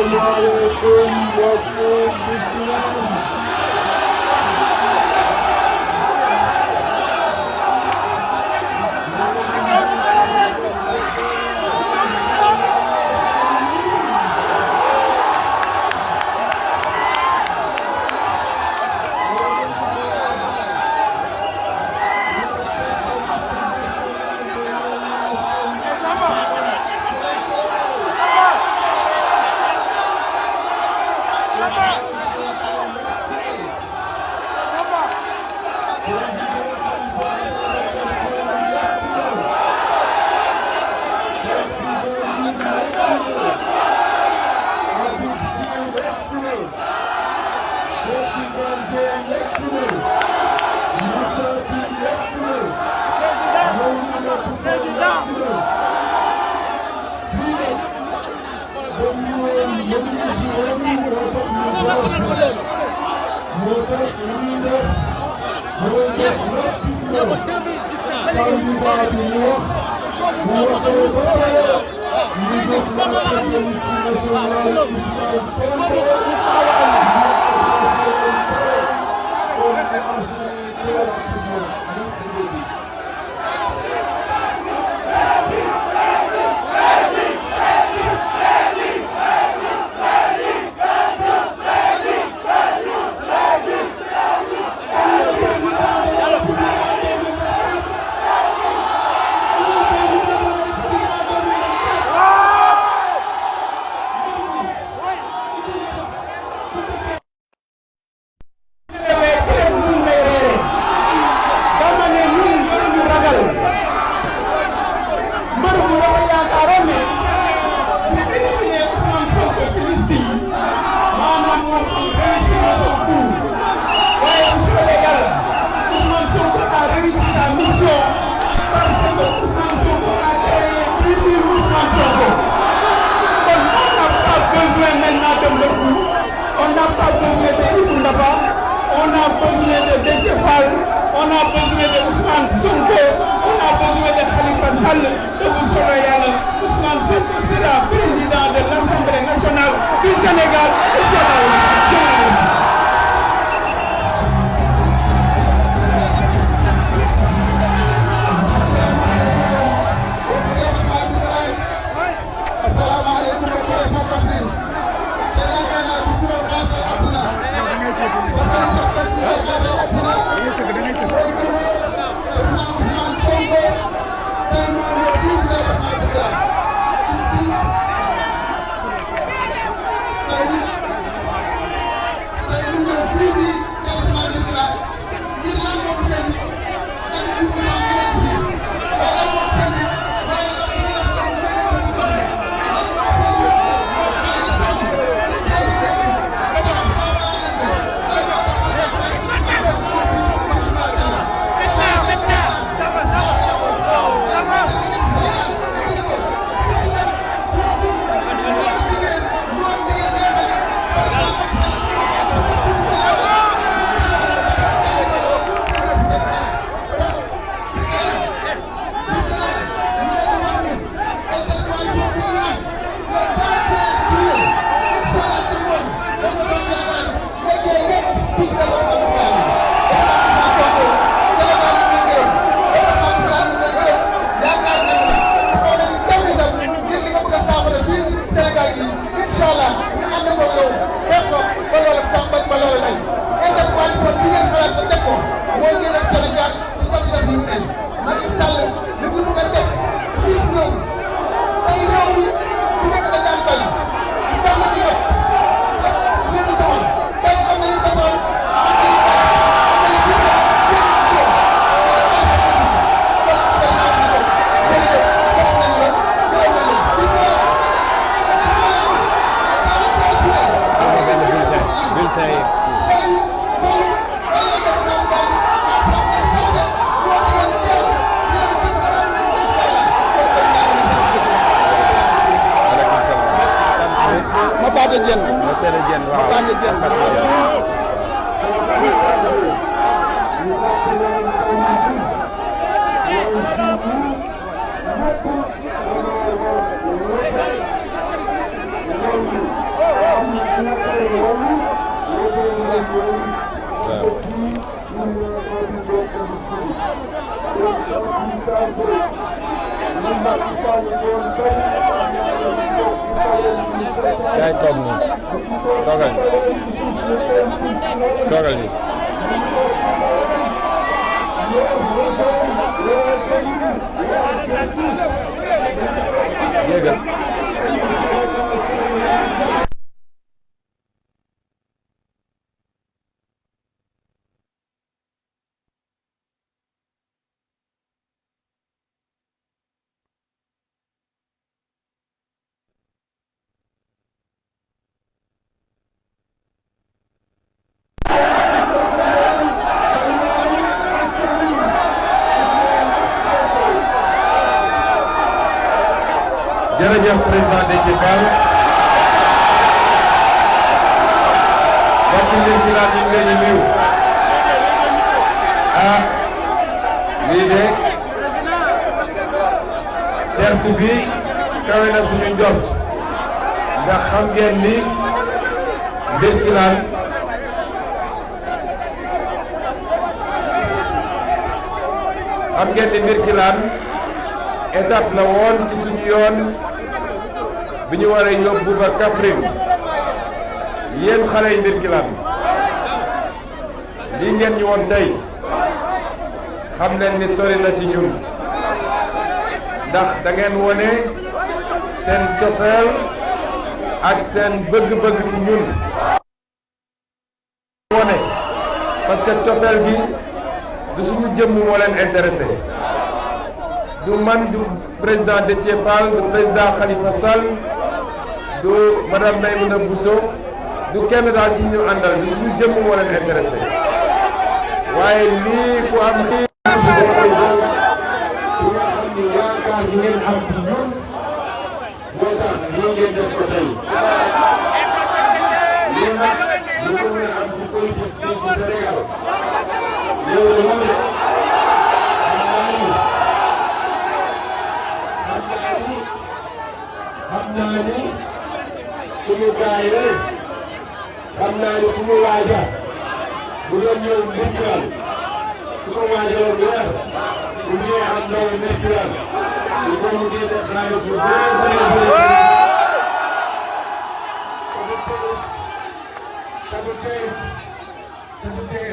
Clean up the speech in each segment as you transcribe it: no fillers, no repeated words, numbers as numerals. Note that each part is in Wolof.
Assalamualaikum warahmatullahi wabarakatuh. kaay toog nii toogal toogal nii yéegal jërëjëf président Déthié Fall mbokk yi ci laaj yi ñu leen di nuyu lii de tertu bi kawe na suñu njort ndax xam ngeen ni Birkelane étape la woon ci suñu yoon bi ñu war a yóbbu ba Kaffrine yéen xale yi Birkelane lii ngeen ñu woon tey xam leen ni sori na ci ñun ndax da ngeen wone seen cofeel ak seen bëgg-bëgg ci ñun wone parce que cofeel gi du suñu jëmm moo leen intéressé du man du président Déthié Fall du président Khalifa Sall du madame Maïmouna Bousso du kenn daal ci ñu àndal du suñu jëmm moo leen intéressé waaye lii ku am xiir yaakaar bi ngeen am ci ñun moo tax lii ngeen def ko tey lii nag ñu ko mën a am ci politique fii ci Sénégal loolu moom xam naa ni suñu gaay yi xam naa ni suñu waaja bu doon ñëw Birkelane su ko waajaloon weer bu ñëwee am ndaw Birkelane il faut mu génne xaalis bu bëri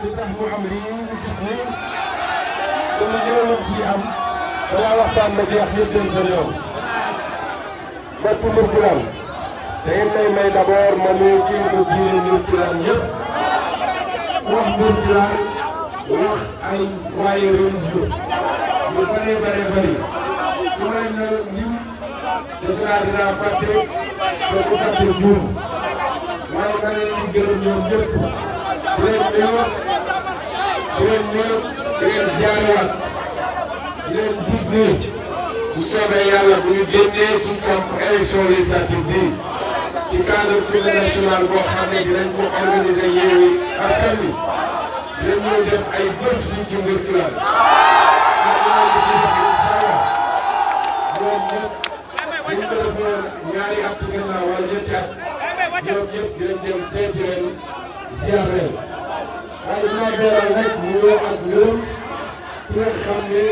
du tax mu am lii ñu gis nii suñu ñëwoon ci am balaa waxtaan ba jeex ñëpp dem seen yoon mbokk Birkelane da ngeen may d'abord ma nuyu kilifa diine Birkelane yëpp wax Birkelane wax ay foyers religieux yu bëree bëri su ma leen lim dinaa fàtte te ku fàtte juum waaye ma leen di gërëm ñoom ñëpp di leen ziarewaat di leen dig ni bu soobee yàlla bu ñu génnee ci camp élection législative bi ci cadre tournée nationale boo xam ne dinañ ko organiser Yewwi Askan Wi dinañ ñëw def ay bés yu ci Birkelane ñu ko defoon ñaari at ci gannaaw wala ñetti at ñoom ñëpp dinañ dem seeti leen ziar leen waaye dinaa beeral rek nuyoo ak ngërëm ki nga xam ne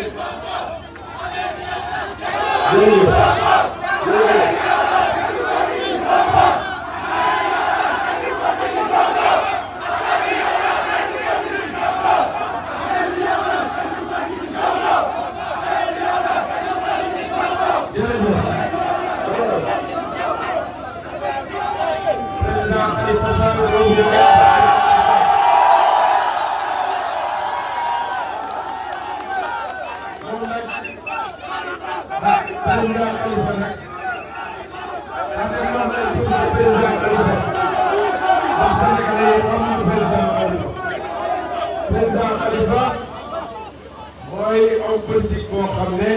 mooy homme politique boo xam ne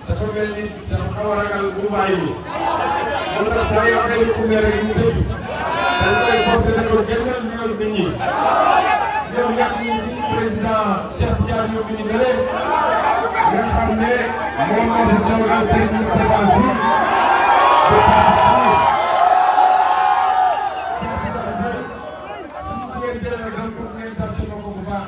dafa mel ni dafa xaw a ragal bu bàyyi moo tax saa yoo xam ne ku ne rek ñu tëj dañ koy forcé ne ko génnal ñoom nit ñi ñoom ñàkk ñi ci président Cheikh Tidiane ñoom ñu gële nga xam ne moom moo fi tawal seen séquence yi ngeen jëlee rek donc ngeen dal ci bopp bu baax.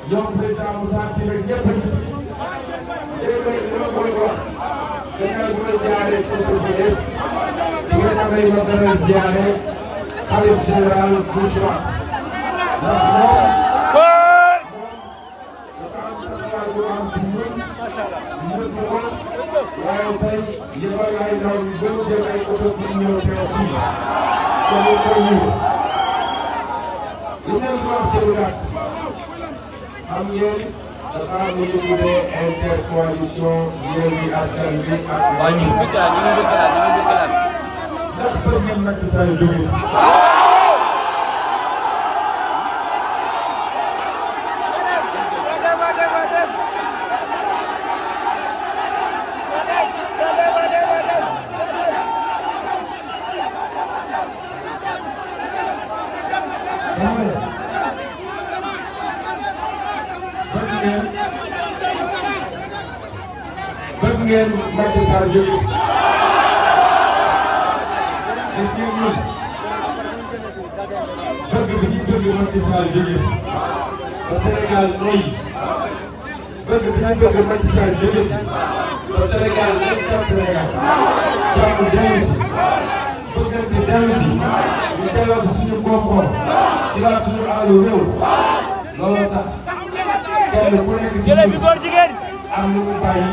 ñoom président Moussa Kine rek ñëpp a ngi fi léegi nag li ma koy wax dañu koy jaaree pour que ñu def su ngeen amee ma gën a jaaree xalif général bu choix ndax moom bu am si ñun ñëpp ko waaye tey yëppal ay ndaw yu bëri jël ay oto pour ñëw teew fii te ñu koy ñëw li ngeen ko wax ci lu gàtt xam ngeen dafa am lu ñu tuddee intercoalition Yewwi Askan Wi ak. waaw ñu ngi bëgg a ndax bëgg ngeen Macky Sall jóge. bëgg ngeen Macky Sall jóge gis ngeen ñun bëgg bi ñu bëgg Macky Sall jóge ba Sénégal noy bëgg bi ñu bëgg Macky Sall jóge ba Sénégal nekk ca Sénégal jàmm dellu si bëggante dellu si ñu delloo si suñu koom-koom ci la suñu alalu réew looloo tax kenn ku nekk ci ñun am lu mu bàyyi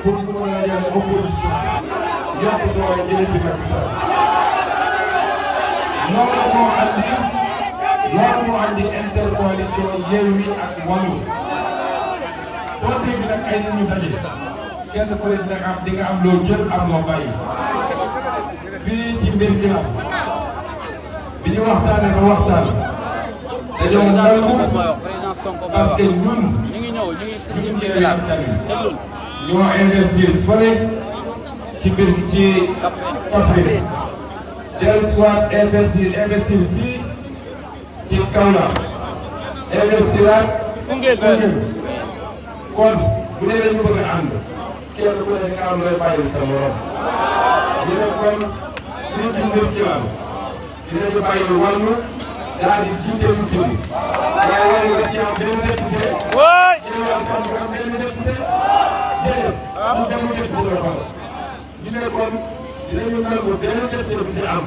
pour ñu mën a yore opposition yokk doole jëlee ci Macky Sall loolu moo andi intercoalition Yewwi ak Wallu boo dégg nag ay nit ñu daje kenn ku ne di nga am loo jël am loo bàyyi fii ci mbir mi bi ñu waxtaanee ba waxtaan dañoo nangu parce que ñun Yewwi Askan Wi ñoo investir fële ci mbir ci Kaffrine dellusiwaat investir fii ci Kaolack investiraat Koungheul kon bu dee dañu bëgg a ànd kenn ku ne nga am looy bàyyi sa morom ñu ne kon fii ci mbir ci lan dinañu bàyyi Wallu daal di jiite musim bi waaye Wallu la ci am benn député Yewwi Askan Wi am benn député ñu ne kon dinañu nangu benn député bi ci am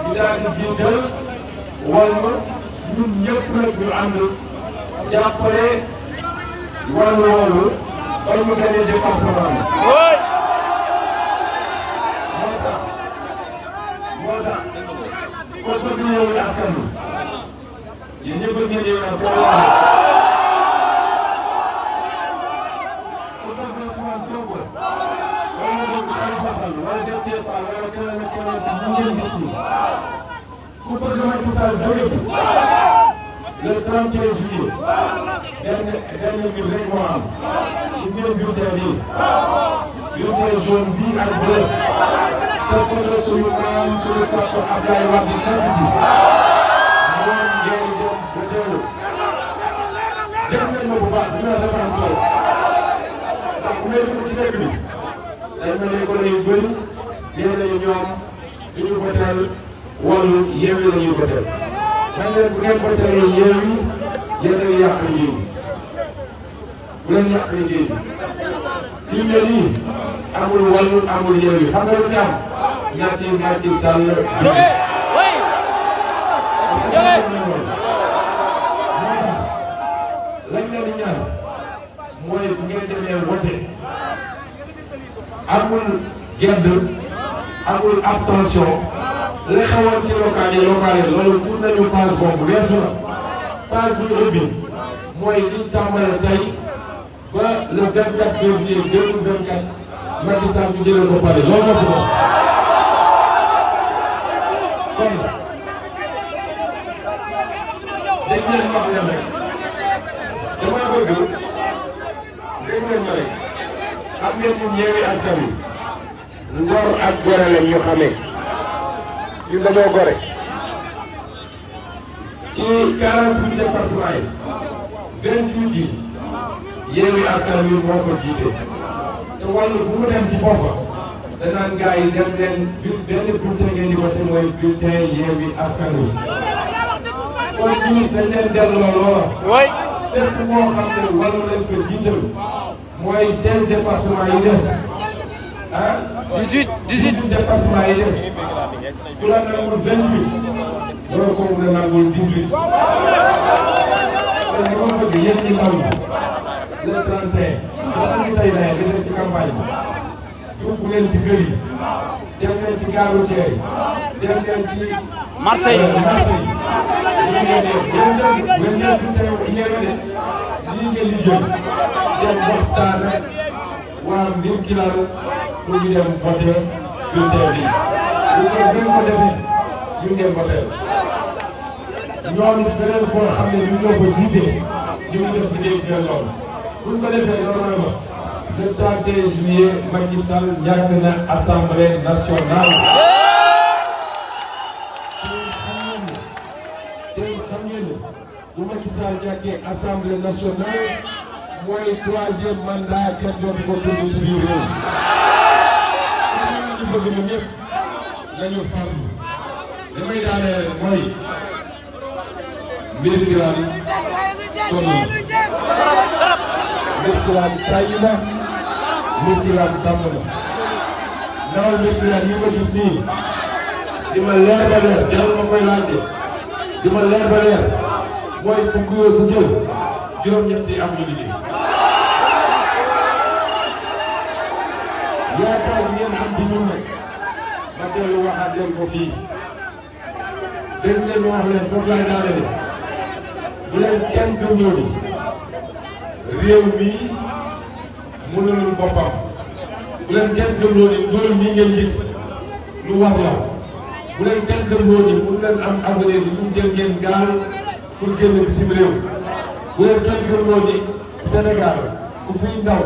ñu daal di jiital Wallu ñun ñëpp nag ñu ànd jàppale Wallu Wallu ba ñu gagné département bi. moo tax kon bëgg Yewwi Askan Wi yéen ñëpp bëgg ngeen Yewwi Askan Wi ku bëgg Macky Sall jóge le 31 juillet benn mbir rek moo am gis ngeen bulletin bi bulletin jaune bi ak bleu te ko la suñu maam suñu papa Abdoulaye Wade di sant si moom ngeen dem ba teewlu def nañ ma bu baax dina dafa am solo ndax bu ngeen dugg ci dëkk bi day mel ni ko lay bëri yéen nañu ñoom duñu votel Wallu Yewwi la ñuy votel man leen bu ngeen votelee Yewwi yéen a yàq liggéey bu leen yàq liggéey fi mu ne nii amul Wallu amul Yewwi xam nga lu ñu am ñaati Macky Sall lañ leen di ñaan mooy bu ngeen demee voté amul gedd amul abstention li xawoon ci local yi loolu pour nañu page boobu weesu na page bu ñu ubbi mooy liñ tàmbale tey ba le 24 février 2024 Macky Sall ñu jëlee ko pare loolu moo fi des kon dañ leen wax leen rek dama bëgg dégg leen ma rek am ngeen ñun Yewwi Askan Wi ngor ak gore lañ ñu xamee ñun dañoo gore ci 46 départements yi 28 yi Yewwi Askan Wi moo ko jiite te wàllu fu mu dem ci foofa danaan gars yi dem leen benn bulletin ngeen di voté mooy bulletin Yewwi Askan Wi kon ñun dañ leen delloo loola fépp moo xam ne wàllu leen ko jiital mooy 16 départements yi des ah 18 départements yi des ku la nangul 28 loolu ko mun a nangul 18 te li ma bëgg yéen ñi ndaw ñi le 31 dafa ñu tey daye di def ci campagne bi dugg leen ci kër yi dem leen ci gare routière yi dem leen ci marché yi dem waxtaan rek waa mbir kilal pour ñu dem voté bulletin bi bu ko defee ñu dem voté ñoom beneen koo xam ne ñu ñoo ko jiite ñu ngi def liggéey bi loolu buñ ko defee normalement le 31 juillet Macky Sall ñàkk na assemblée nationale. xam ngeen ne bu Macky Sall ñàkkee assemblée nationale mooy 3e mandat kenn dootu ko dund ci biir réew mi. ñu bëgg ñun ñëpp nañu farlu li may daaneel mooy mbir Birane sonn na mbir Birane tàyyi na mbir Birane tàmm na ndawal mbir Birane ñu ko gis nii di ma leer ba leer jarul ma koy laajte di ma leer ba leer mooy fukk yoo sa jël juróom-ñett yi am ñu liggéey. yaakaar ngeen am ci ñun nag ma dellu waxaat leen ko fii dégg ngeen wax leen foofu laay daanele bu leen kenn gëmloo ni réew mi mënulul boppam bu leen kenn gëmloo ni loolu mi ngeen gis lu war la bu leen kenn gëmloo ni pour leen am avenir bi pour jël ngeen gaal pour génn bitim réew bu leen kenn gëmloo ni Sénégal ku fiy ndaw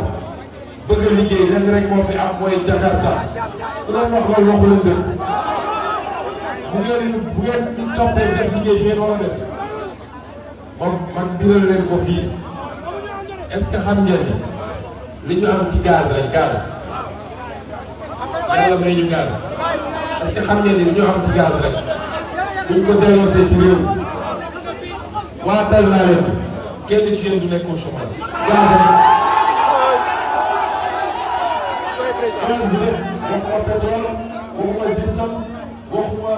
bëgg a liggéey lenn rek moo fi am mooy Jakarta ku leen wax loolu waxu leen dëgg bu ngeen toppee def liggéey bi ngeen war a def moom man biral leen ko fii est-ce que xam ngeen ni li ñu am ci gaz rek gaz yàlla may ñu gaz est-ce que xam ngeen ni li ñu am ci gaz rek buñ ko delloosee ci réew waatal naa leen kenn ci yéen du nekk au chômage gaz rek gaz bi nag waxuma pétrole waxuma zircon waxuma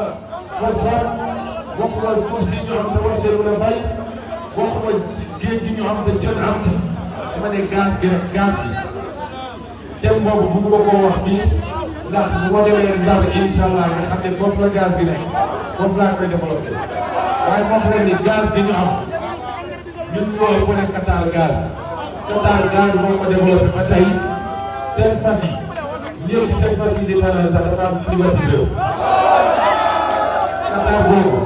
phosphate waxuma suuf si ñu am te war cee mën a bay waxuma géej gi ñu am te jën am ci dama ne gaz gi rek gaz bi thème boobu bëgguma koo wax fii ndax bu ma demee Ndar incha allah nga xam ne foofu la gaz gi nekk foofu laa koy développé waaye moo xam ne gaz gi ñu am ñun ñoo ëpp ne Qatar gaz moo ko développé ba tey seen fas yi ñëpp seen fas yi di maanaam sax dafa am privatisé wu Qatar boobu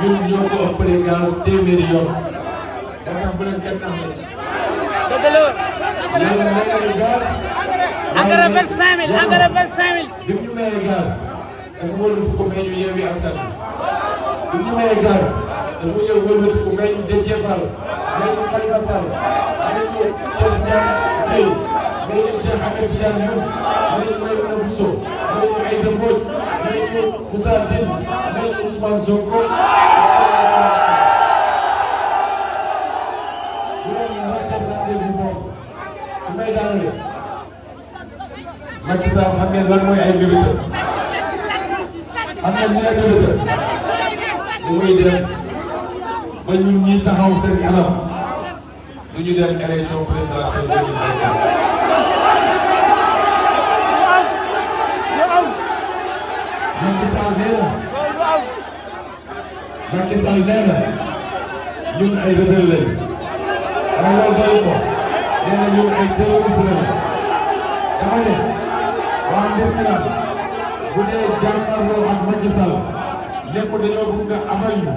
ñun ñoo ko ëppale gaz téeméeri yoon da tax bu leen kenn nax ne engrais 25000 engrais 25000 bi ñu mayee gaz dafa wëlbati ko may ñu Yewwi Askan Wi bi ñu mayee gaz dafa ñëw wëlbati ko may ñu Déthié Fall may ñu Khalifa Sall may ñu Cheikh Niang Gueye may ñu Cheikh Ahmed Tidiane Youm may ñu Maïmouna Bousso may ñu Aïda Mbodj may ñu Moussa Tine may ñu Ousmane Sonko may daanale Macky Sall xam ngeen lan mooy ay mbébétam xam ngeen ñooy mbébétam lu muy def ba ñun ñi taxaw seen kanam du ñu dem élection présidentielle 2024. Macky Sall nee na Macky Sall nee na ñun ay rebelle lañu waaye loolu doy ko nee na ñun ay terroriste lañu dama ne waa mbir mi nag bu dee jàmmarloo ak Macky Sall ne ko dañoo bëgg nga amal ñu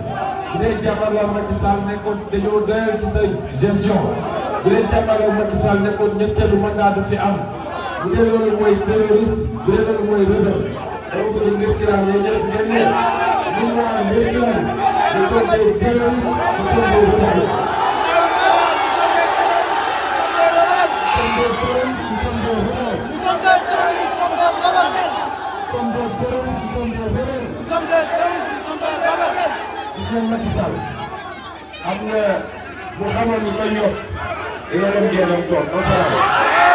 bu dee jàmmarloo ak Macky Sall ne ko dañoo doyal ci sa gestion bu dee jàmmarloo ak Macky Sall ne ko ñetteelu mandat du fi am bu dee loolu mooy terroriste bu dee loolu mooy rebelle dama bëgg mbir mi nag ñoom ñëpp ngeen ne ñun waa mbir mi nag nous sommes des terroristes, nous sommes des rebelles. am na bu xamoon ni koy yokk yéen a ngi toog